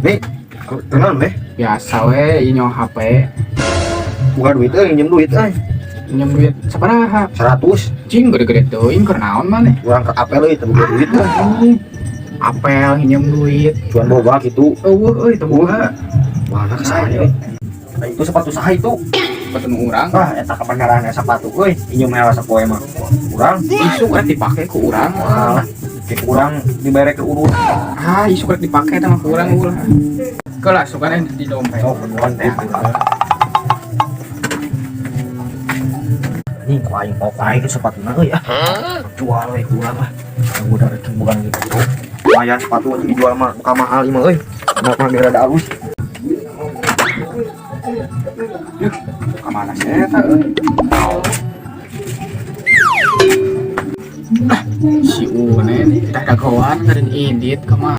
Nih, tenang deh. Biasa we inyo HP. Buka duit euy, minjem duit euy. Minjem duit sabaraha? 100. Cing gede-gede teuing, keur naon maneh? Urang ke apel euy, teu boga duit euy. Apel minjem duit. Cuan boga gitu. Eueuh euy, teu boga. Mana kesaha euy. Nah, itu sepatu saha itu? Sepatu nu urang. Wah, eta kebenaran ya sepatu euy. Injem heula sapoe mah. Urang Isuk rek dipake ku urang. Malah ke urang dibere ke urut. Ah, isuk rek dipake teh mah ku urang ulah. Kelah sukana di dompet. Sok nuhun teh. Anjing, ku aing pok aing ke sepatuna euy ah. Jual we ku urang lah. Udah bukan gitu. Lumayan sepatu anjing dijual mah buka mahal ieu mah euy. Kenapa biar rada halus. Yuh, ka mana sih eta euy? Ah, si Unen tah dagoan ngeureun indit ka mana?